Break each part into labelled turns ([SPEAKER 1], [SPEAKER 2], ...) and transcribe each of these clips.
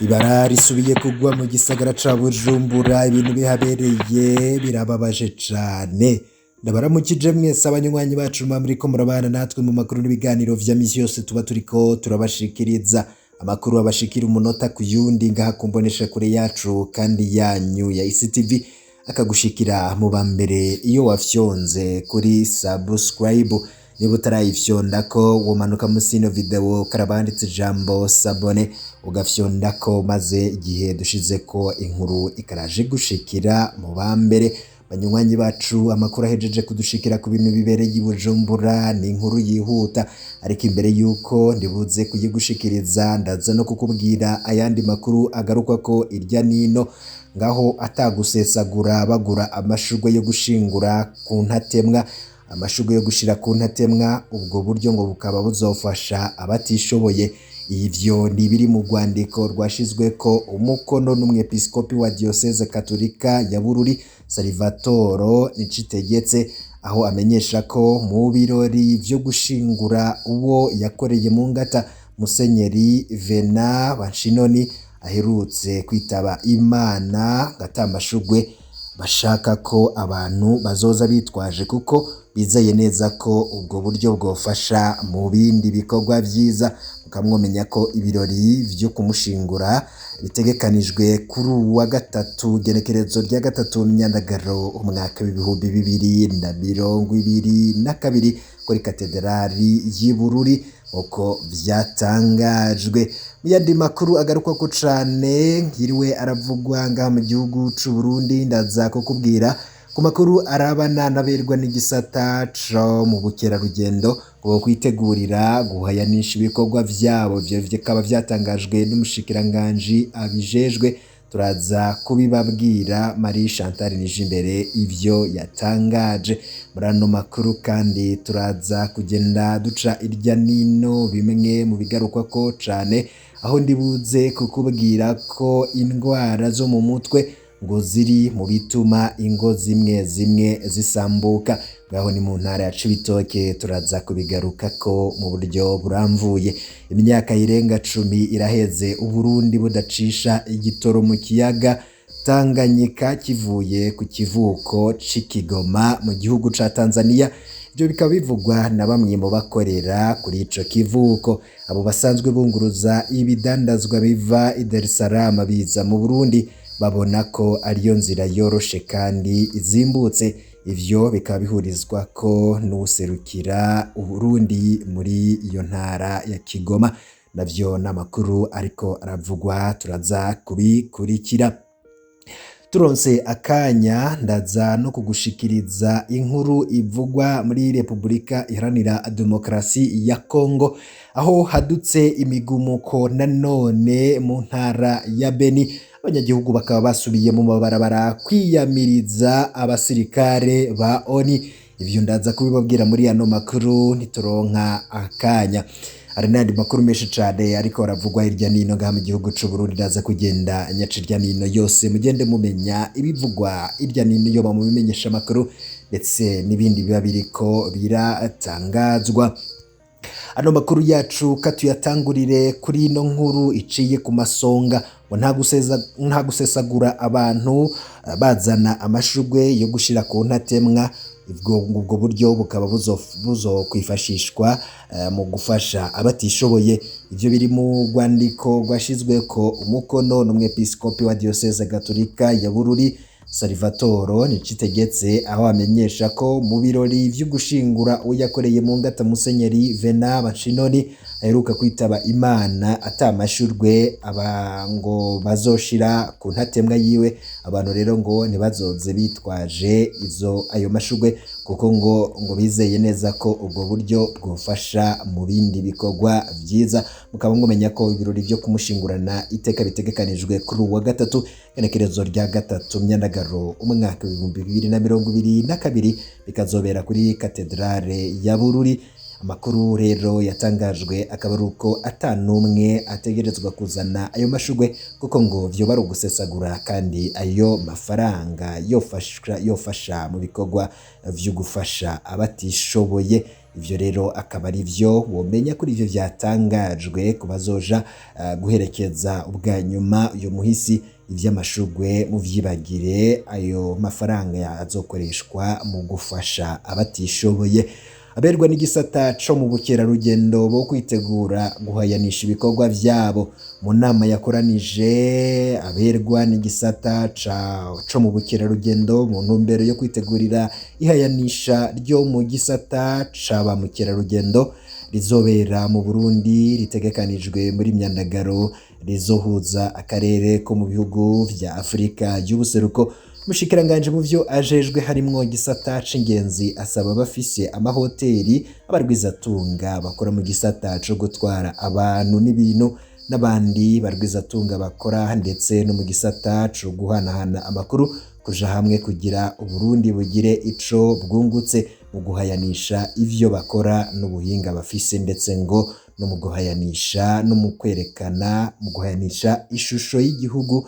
[SPEAKER 1] Ibara risubiye kugwa mu gisagara ca Bujumbura, ibintu bihabereye birababaje cane. Ndabaramukije mwese abanywanyi bacu muba muriko murabana natwe mu makuru n'ibiganiro vya misi yose tuba turiko turabashikiriza. Amakuru abashikira umunota ku yundi ngaha ku mboneshakure yacu kandi yanyu ya ICTV, akagushikira mu ba mbere iyo wafyonze kuri subscribe. Niba utarayifyondako, womanuka musi y'ino video ukaraba handitse ijambo "s'abonner", ugafyondako, maze igihe dushizeko inkuru ikaraje gushikira mu ba mbere. Banywanyi bacu, amakuru ahejeje kudushikira ku bintu bibereye i Bujumbura ni inkuru yihuta, ariko imbere yuko ndibuze kuyigushikiriza, ndaza no kukubwira ayandi makuru agarukwako irya nino ngaho atagusesagura bagura amashurwe yo gushingura ku ntatemwa, amashurwe yo gushira ku ntatemwa. Ubwo buryo ngo bukaba buzofasha abatishoboye. Ivyo ni biri mu rwandiko rwashizweko umukono n'umwepiskopi wa Diocese Katolika ya Bururi, Salvatore Nicitegetse, aho amenyesha ko mu birori vyo gushingura uwo yakoreye mu ngata, Musenyeri Venant Banshinoni, aherutse kwitaba Imana, ngo ata mashurwe bashaka ko abantu bazoza bitwaje, kuko bizeye neza ko ubwo buryo bwofasha mu bindi bikorwa vyiza. Mukamwomenya ko ibirori vyo kumushingura bitegekanijwe kuri uwu wa gatatu, genekerezo rya 3 Myandagaro, umwaka w'2022, kuri katedrali y'i Bururi, uko vyatangajwe. Mu yandi makuru agarukwako cane nkiriwe aravugwa ngaha mu gihugu c'u Burundi, ndaza kukubwira ku makuru arabana n'aberwa n'igisata co mu bukerarugendo ngo kwitegurira guhayanisha ibikorwa vyabo. Ivyo bikaba vyatangajwe n'umushikiranganji abijejwe, turaza kubibabwira, Marie Chantal Nijimbere, ivyo yatangaje. Muri ano makuru kandi turaza kugenda duca irya nino bimwe mu bigarukwako cane, aho ndibuze kukubwira ko indwara zo mu mutwe ngo ziri mu bituma ingo zimwe zimwe zisambuka, ngaho ni mu ntara ya Cibitoke, turaza kubigarukako mu buryo buramvuye. Imyaka irenga 10 iraheze Uburundi budacisha igitoro mu kiyaga Tanganyika kivuye ku kivuko c'i Kigoma mu gihugu ca Tanzania. Ivyo bikaba bivugwa na bamwe mu bakorera kuri ico kivuko. Abo basanzwe bunguruza ibidandazwa biva i Dar es Salaam biza mu Burundi babona ko ariyo nzira yoroshe kandi izimbutse. Ivyo bikaba bihurizwa ko n'uwuserukira Uburundi muri iyo ntara ya Kigoma. Navyo n'amakuru ariko aravugwa, turaza kubikurikira. Turonse akanya, ndaza no kugushikiriza inkuru ivugwa muri Repubulika Iharanira Demokarasi ya Kongo, aho hadutse imigumuko nanone mu ntara ya Beni. Abanyagihugu bakaba basubiye mu mabarabara kwiyamiriza abasirikare ba ONU. Ivyo ndaza kubibabwira muri ano makuru nituronka akanya. Hari n'ayandi makuru menshi cane ariko aravugwa hirya nino ngaha mu gihugu c'u Burundi, ndaza kugenda nyaca irya nino yose, mugende mumenya ibivugwa hirya nino yoba mu bimenyesha amakuru ndetse n'ibindi biba biriko biratangazwa. Ano makuru yacu katuyatangurire kuri ino nkuru iciye ku masonga ngo nta gusesagura abantu bazana amashurwe yo gushira ku ntatemwa. Ubwo buryo bukaba buzokwifashishwa mu gufasha abatishoboye. Ivyo biri mu rwandiko rwashizweko umukono n'umwepiskopi wa Diocese Gatolika ya Bururi, Salvatore Nicitegetse, aho amenyesha ko mu birori vyo gushingura uwo yakoreye mu ngata, Musenyeri Venant Banshinoni, aheruka kwitaba Imana, ata mashurwe aba ngo bazoshira ku ntatemwa yiwe. Abantu rero ngo ntibazoze bitwaje izo ayo mashurwe, kuko ngo bizeye neza ko ubwo buryo bwofasha mu bindi bikorwa vyiza. Mukaba mwomenya ko ibirori vyo kumushingurana iteka bitegekanijwe kuri uwa gatatu, igenekerezo rya 3 Myandagaro, umwaka w'2022, bikazobera kuri katedrale ya Bururi. Amakuru rero yatangajwe akaba ari uko ata n'umwe ategerezwa kuzana ayo mashurwe, kuko ngo vyoba ari ugusesagura kandi ayo mafaranga yofasha mu bikorwa vyo gufasha abatishoboye. Ivyo rero akaba ari vyo womenya kuri ivyo vyatangajwe ku bazoja guherekeza ubwa nyuma uyu muhisi. Ivy'amashugwe muvyibagire, ayo mafaranga azokoreshwa mu gufasha abatishoboye. Aberwa n'igisata co mu bukerarugendo bo kwitegura guhayanisha ibikorwa vyabo. Mu nama yakoranije aberwa n'igisata co mu bukerarugendo mu ntumbero yo kwitegurira ihayanisha ryo mu gisata ca ba mukerarugendo rizobera mu Burundi, ritegekanijwe muri Myandagaro, rizohuza akarere ko mu bihugu vya Afurika y'ubuseruko. Umushikiranganji mu vyo ajejwe harimwo igisata c'ingenzi asaba abafise amahoteli, abarwizatunga bakora mu gisata co gutwara abantu n'ibintu n'abandi barwizatunga bakora ndetse no mu gisata co guhanahana amakuru kuja hamwe kugira Uburundi bugire ico bwungutse mu guhayanisha ivyo bakora n'ubuhinga bafise, ndetse ngo no mu guhayanisha no mu kwerekana mu guhayanisha ishusho y'igihugu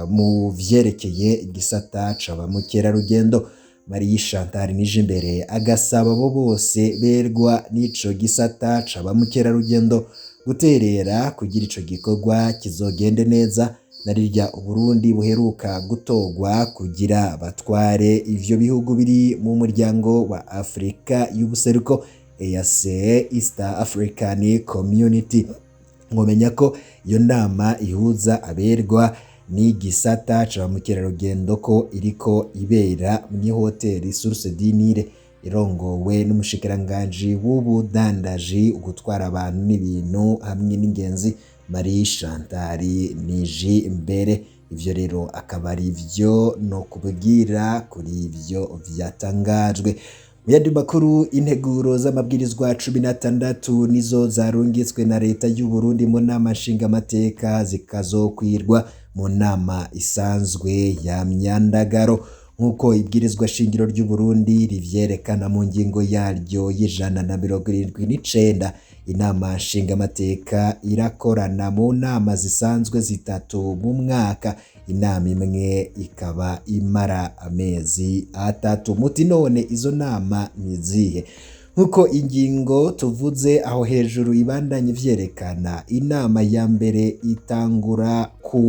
[SPEAKER 1] mu vyerekeye igisata ca ba mukerarugendo. Marie Chantal Nijimbere agasaba abo bose berwa n'ico gisata ca ba mukerarugendo guterera kugira ico gikorwa kizogende neza, na rirya Uburundi buheruka gutorwa kugira batware ivyo bihugu biri mu muryango wa Afurika y'ubuseruko, EAC, East African Community. Mwomenya ko iyo nama ihuza aberwa n'igisata ca ba mukerarugendo ko iriko ibera mw'ihoteli Source du Nil, irongowe n'umushikiranganji w'ubudandaji, ugutwara abantu n'ibintu hamwe n'ingenzi, Marie Chantal Nijimbere. Ivyo rero akaba ari vyo no kubwira kuri ivyo vyatangajwe. Mu yandi makuru, integuro z'amabwirizwa 16 nizo zarungitswe na leta y'u Burundi mu nama nshingamateka, zikazokwirwa mu nama isanzwe ya Myandagaro, nk'uko ibwirizwa shingiro ry'u Burundi rivyerekana mu ngingo yaryo y'179. Inama nshingamateka irakorana mu nama zisanzwe zitatu mu mwaka, inama imwe ikaba imara amezi 3. Muti none izo nama ni izihe? Nk'uko ingingo tuvuze aho hejuru ibandanye vyerekana, inama ya mbere itangura ku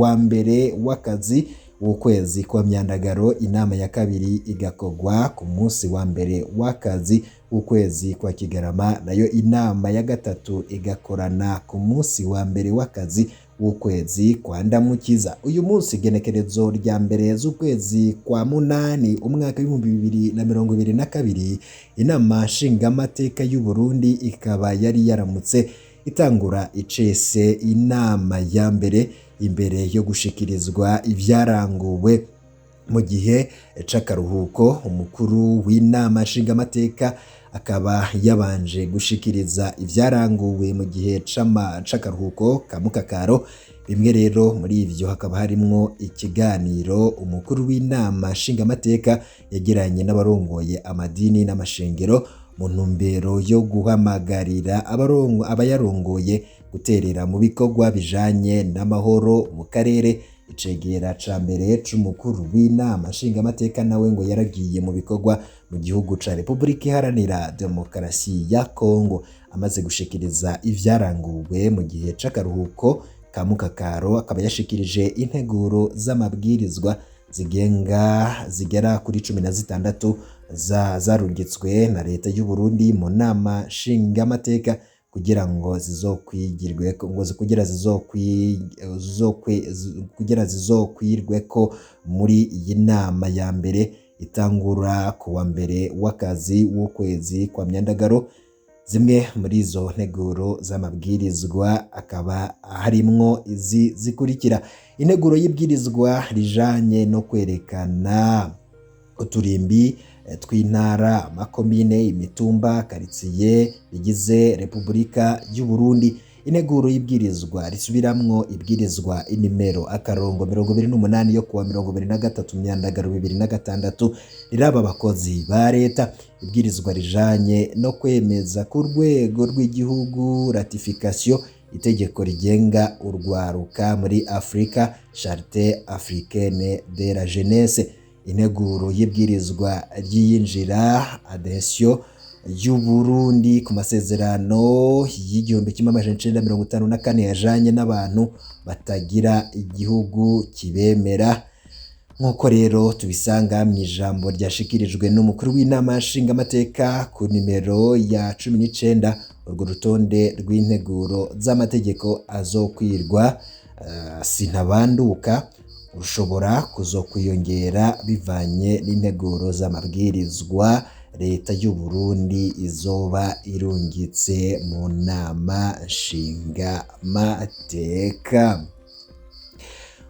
[SPEAKER 1] wa mbere w'akazi w'ukwezi kwa Myandagaro, inama ya kabiri igakorwa ku munsi wa mbere w'akazi w'ukwezi kwa Kigarama, nayo inama ya gatatu igakorana ku munsi wa mbere w'akazi w'ukwezi kwa Ndamukiza. Uyu munsi igenekerezo rya mbere z'ukwezi kwa munani umwaka w'2022, inama nshingamateka y'u Burundi ikaba yari yaramutse itangura icese inama ya mbere imbere yo gushikirizwa ivyaranguwe mu gihe c'akaruhuko. Umukuru w'inama nshingamateka akaba yabanje gushikiriza ivyaranguwe mu gihe c'akaruhuko ka mukakaro. Bimwe rero muri ivyo hakaba harimwo ikiganiro umukuru w'inama nshingamateka yagiranye n'abarongoye amadini n'amashengero mu ntumbero yo guhamagarira abayarongoye guterera mu bikorwa bijanye n'amahoro mu karere. Icegera ca mbere c'umukuru w'inama nshingamateka nawe ngo yaragiye mu bikorwa mu gihugu ca Repubulika Iharanira Demokarasi ya Kongo. Amaze gushikiriza ivyaranguwe mu gihe c'akaruhuko ka mukakaro, akaba yashikirije integuro z'amabwirizwa zigenga zigera kuri 16 zarungitswe na leta y'u Burundi mu nama nshingamateka kugira ngo zizokwigirwe ngo kugira zizokwirweko muri iyi nama ya mbere itangura ku wa mbere w'akazi w'ukwezi kwa Myandagaro. Zimwe muri izo nteguro z'amabwirizwa akaba harimwo izi zikurikira: integuro y'ibwirizwa rijanye no kwerekana uturimbi tw'intara, amakomine, imitumba, karitsiye bigize Repubulika y'u Burundi; integuro y'ibwirizwa risubiramwo ibwirizwa inimero akarongo 28 yo kuwa 23 Myandagaro 2006 riraba abakozi ba leta; ibwirizwa rijanye no kwemeza ku rwego rw'igihugu ratification itegeko rigenga urwaruka muri Afrika, Charte Africaine de la Jeunesse; integuro y'ibwirizwa ry'iyinjira adhesion y'u Burundi ku masezerano y'1954 yajanye n'abantu batagira igihugu kibemera. Nk'uko rero tubisanga mu ijambo ryashikirijwe n'umukuru w'inama nshingamateka ku nimero ya 19, urwo rutonde rw'integuro z'amategeko azokwirwa sintabanduka rushobora kuzokwiyongera bivanye n'integuro z'amabwirizwa leta y'u Burundi izoba irungitse mu nama nshingamateka.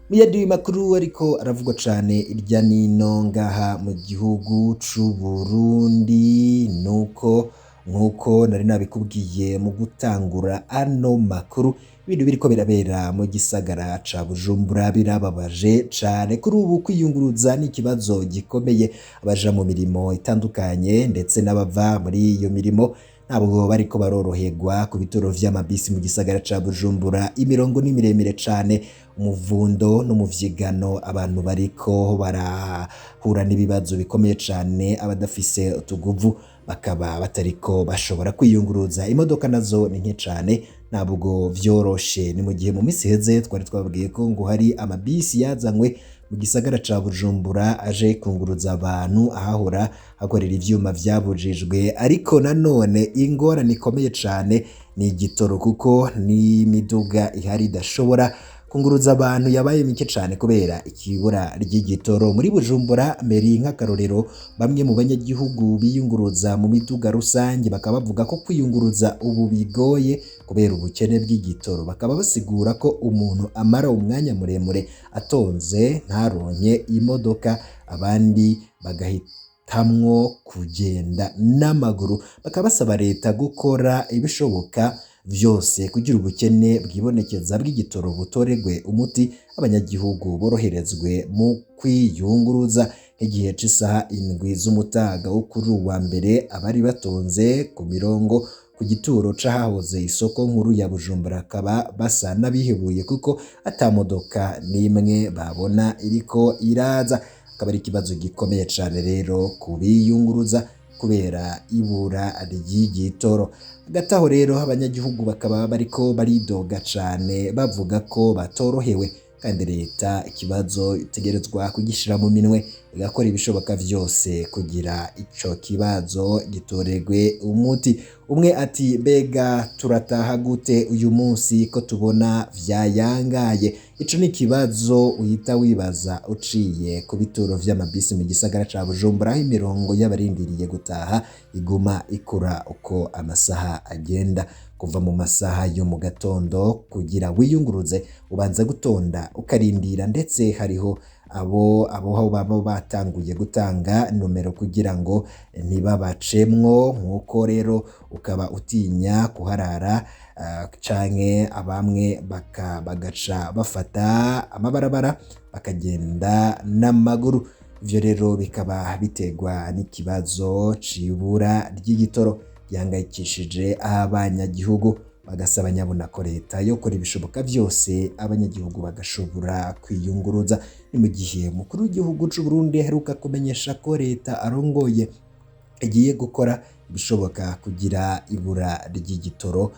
[SPEAKER 1] Mu yandi makuru ariko aravugwa cane irya nino ngaha mu gihugu c'u Burundi, nuko nk'uko nari nabikubwiye mu gutangura ano makuru, ibintu biriko birabera mu gisagara ca Bujumbura birababaje cane. Kuri ubu kwiyunguruza ni ikibazo gikomeye, abaja mu mirimo itandukanye ndetse n'abava muri iyo mirimo ntabwo bariko baroroherwa. Ku bituro vy'amabisi mu gisagara ca Bujumbura imirongo ni miremire cane, umuvundo n'umuvyigano, abantu bariko barahura n'ibibazo bikomeye cane, abadafise utuguvu bakaba batariko bashobora kwiyunguruza. Imodoka nazo ni nke cane, ntabwo vyoroshe. Ni mu gihe mu misi iheze twari twababwiye ko ngo hari amabisi yazanywe mu gisagara ca Bujumbura aje kunguruza abantu ahahora hakorera ivyuma vyabujijwe, ariko nanone ingorane ikomeye cane ni igitoro, kuko n'imiduga ihari idashobora kunguruza abantu yabaye mike cane kubera ikibura ry'igitoro. Muri Bujumbura meri nk'akarorero, bamwe mu banyagihugu biyunguruza mu miduga rusange bakaba bavuga ko kwiyunguruza ubu bigoye kubera ubukene bw'igitoro. Bakaba basigura ko umuntu amara umwanya muremure atonze ntaronke imodoka, abandi bagahitamwo kugenda n'amaguru. Bakaba basaba leta gukora ibishoboka vyose kugira ubukene bwibonekeza bw'igitoro butoregwe umuti, abanyagihugu boroherezwe mu kwiyunguruza. Nk'igihe c'isaha 7 z'umutaga wo kuri uwa mbere, abari batonze ku mirongo ku gituro c'ahahoze isoko nkuru ya Bujumbura akaba basa n'abihebuye kuko ata modoka n'imwe babona iriko iraza. Akaba ari ikibazo gikomeye cane rero kubiyunguruza kubera ibura ry'igitoro. Hagati aho rero abanyagihugu bakaba bariko baridoga cane bavuga ko batorohewe, kandi leta ikibazo itegerezwa kugishira mu minwe igakora ibishoboka vyose kugira ico kibazo gitoregwe umuti. Umwe ati mbega turataha gute uyu munsi ko tubona vyayangaye? Ico ni ikibazo uhita wibaza uciye ku bituro vy'amabisi mu gisagara ca Bujumbura, aho imirongo y'abarindiriye gutaha iguma ikura uko amasaha agenda. Kuva mu masaha yo mu gatondo kugira wiyunguruze ubanza gutonda ukarindira, ndetse hariho abo baba batanguye gutanga nomero kugira ngo ntibabacemwo. Nk'uko rero ukaba utinya kuharara, canke abamwe bagaca bafata amabarabara bakagenda n'amaguru. Ivyo rero bikaba biterwa n'ikibazo c'ibura ry'igitoro gihangayikishije abanyagihugu, bagasaba nyabuna ko leta yokora ibishoboka vyose abanyagihugu bagashobora kwiyunguruza. Ni mu gihe umukuru w'igihugu c'u Burundi aheruka kumenyesha ko leta arongoye igiye gukora ibishoboka kugira ibura ry'igitoro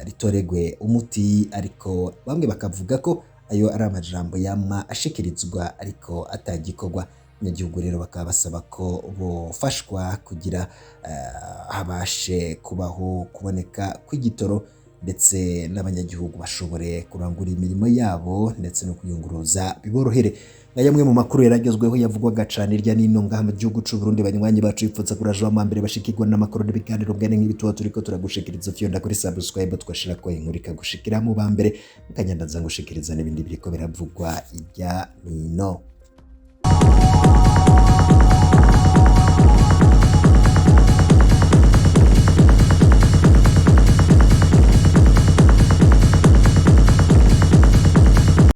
[SPEAKER 1] ritoregwe umuti, ariko bamwe bakavuga ko ayo ari amajambo yama ashikirizwa ariko atagikorwa. Abanyagihugu rero bakaba basaba ko bofashwa kugira habashe kubaho kuboneka kw'igitoro, ndetse n'abanyagihugu bashobore kurangura imirimo yabo ndetse no kwiyunguruza biborohere. Nka yamwe mu makuru yaragezweho yavugwaga cane irya nino ngaha mu gihugu c'u Burundi, banywanyi bacu bipfutsa kuraje wa mbere bashikirwa n'amakuru n'ibiganiro bwene nk'ibi tuba turiko turagushikiriza. Ufyonda kuri subscribe tugashirako inkuru ikagushikira mu ba mbere, mukanyandaza ngushikiriza n'ibindi biriko biravugwa irya nino.